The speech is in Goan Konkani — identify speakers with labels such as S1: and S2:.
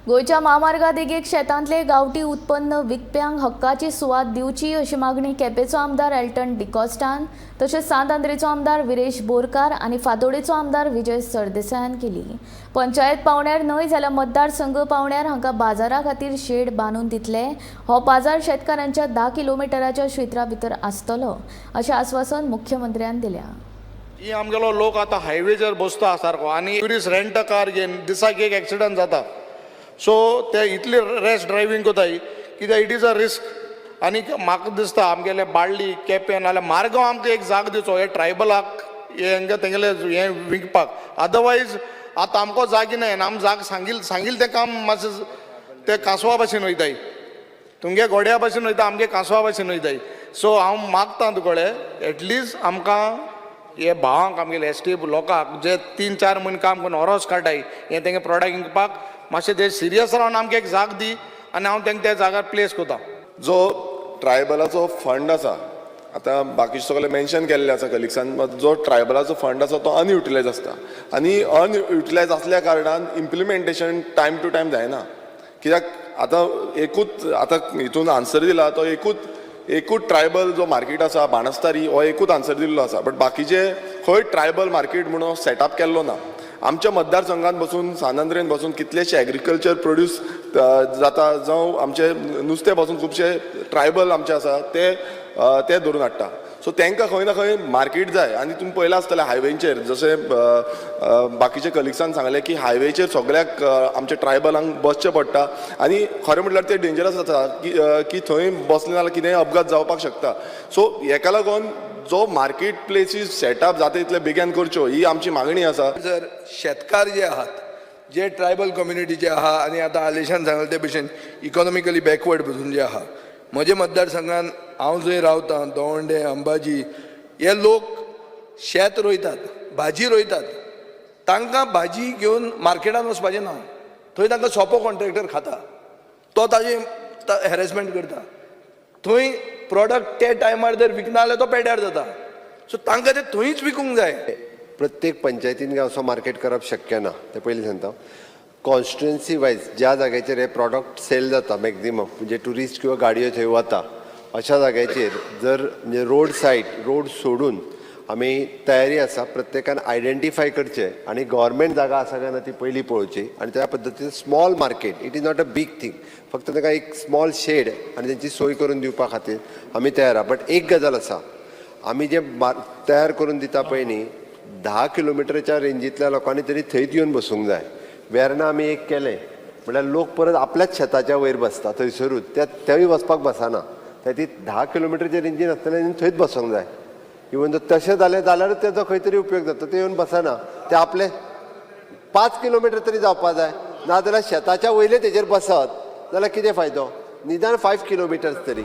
S1: गोंयच्या म्हामार्गा देगेक शेतांतले गांवठी उत्पन्न विकप्यांक हक्काची सुवात दिवची अशी मागणी केपेंचो आमदार एल्टन डिकॉस्टान तशेंच सांत आंद्रेचो आमदार विरेश बोरकार आनी फातोडेचो आमदार विजय सरदेसायान केली. पंचायत पावंड्यार न्हय जाल्यार मतदारसंघ पावंड्यार हांकां बाजारा खातीर शेड बांदून दितले. हो बाजार शेतकारांच्या 10 किलोमिटराच्या क्षेत्रा भितर आसतलो अशें आस्वासन मुख्यमंत्र्यान दिल्या.
S2: ही आमगेलो लोक आतां हायवेचेर बसता सारको आनी ट्युरिस्ट रेंट कार घेवन दिसाक एक एक्सिडंट जाता. सो ते इतली रॅश ड्रायव्हींग कोताय कित्याक it is a risk. आनी म्हाका दिसता आमगेले बाळ्ळी, केपें नाल्यार मारगांव आमकां एक जाग दिवचो हे ट्रायबलाक, हे हांकां तेंगेले हें विकपाक. अदरवायज आतां आमकां जागी ना आनी आम जाग सांगील सांगील तें काम मातशें ते कांसवा भाशेन वयताय, तुमगे घोड्या भाशेन वयता, आमगे कांसवा भाशेन वयताय. सो हांव मागता तुकडे, एटलिस्ट आमकां हे भावांक, आमगेले एसटी लोकांक जे 3-4 म्हयने काम करून ओरोस काडटाय, हे तेंगे प्रोडक्ट विकपाक मातशें ते सिरियस रावन आमकां एक जाग दी आनी हांव तेंका त्या जाग्यार प्लेस करता.
S3: जो ट्रायबलाचो फंड आसा, आतां बाकीचे सगळे मेन्शन केल्ले आसा कलिग्सान, जो ट्रायबलाचो फंड आसा तो अनयुटिलायज आसता आनी अनयुटिलायज आसल्या कारणान इम्प्लिमेंटेशन टायम टू टायम जायना. कित्याक आतां एकूच आतां हितून आन्सर दिला तो एकूच एकूच ट्रायबल जो मार्केट आसा बाणस्तारी, हो एकूच आन्सर दिल्लो आसा, बट बाकीचे खंय ट्रायबल मार्केट म्हणून सेटअप केल्लो ना. आमच्या मतदारसंघात बसून, सान आंद्रेन बसून कितलेशे एग्रीकल्चर प्रोड्यूस जाता, जावं आमचे नुस्तें पासून खुबशे ट्रायबल आमचे आसा, ते ते धरून हाडटा. सो तांकां खंय ना खंय मार्केट जाय. आनी तुमी पळयलां आसतलें हायवेचेर, जशें बाकीचे कलिग्सान सांगलें की हायवेचेर सगळ्याक आमच्या ट्रायबलांक बसचें पडटा आनी खरें म्हटल्यार तें डेंजरस आसा की थंय बसलें जाल्यार कितेंय अपघात जावपाक शकता. सो हेका लागून जो मार्केट प्लेसीस सेटअप जाता तितले बेगीन करच्यो ही आमची मागणी आसा.
S4: जर शेतकार जे आहात, जे ट्रायबल कम्युनिटीचे आहा आनी आतां आलेशान सांगलें ते भशेन इकॉनॉमिकली बॅकवर्ड पसून जे आहा, म्हज्या मतदारसंघान हांव जंय रावतां, दवंडे, अंबाजी, हे लोक शेत रोयतात, भाजी रोयतात. तांकां भाजी घेवन मार्केटान वचपाचें ना. थंय तांकां सोपो कॉन्ट्रॅक्टर खाता, तो ताजे हॅरेसमेंट करता. थंय प्रोडक्ट ते टायमार जर विकना जाल्यार तो पेड्यार जाता. सो तांकां ते थंयच विकूंक जाय.
S5: प्रत्येक पंचायतीन असो मार्केट करप शक्य ना, तें पयलीं सांगता. कॉन्स्टिट्युएन्सी वायज ज्या जाग्याचेर हे प्रॉडक्ट सेल जाता मॅक्झिमम, म्हणजे ट्युरिस्ट किंवा गाडयो थंय वता, अशा जाग्याचेर जर म्हणजे रोड सायड, रोड सोडून आमी तयारी आसा. प्रत्येकान आयडेंटिफाय करचें आनी गव्हर्मेंट जागा आसा काय ना ती पयलीं पळोवची आनी त्या पद्दतीन small market, it is not a big thing, फक्त ताका एक स्मॉल शेड आनी तेंची सोय करून दिवपा खातीर आमी तयार आहा. बट एक गजाल आसा, आमी जे तयार करून दिता पळय न्ही, 10 किलोमिटरच्या रेंजींतल्या लोकांनी तरी थंयच येवन बसूंक जाय. वेर्ना आमी एक केलें म्हळ्यार लोक परत आपल्याच शेताच्या वयर बसता थंयसरूच, त्या तेय वचपाक बसना. त्या ती 10 किलोमिटरच्या रेंजीन आसतले आनी थंयच बसूंक जाय. इवन जर तशें जालें जाल्यारूच तेजो खंय तरी उपयोग जाता. ते येवन बसना, ते आपले 5 किलोमिटर तरी जावपा जाय. नाजाल्यार शेताच्या वयले तेजेर बसत जाल्यार कितें फायदो? निदान 5 किलोमिटर्स तरी.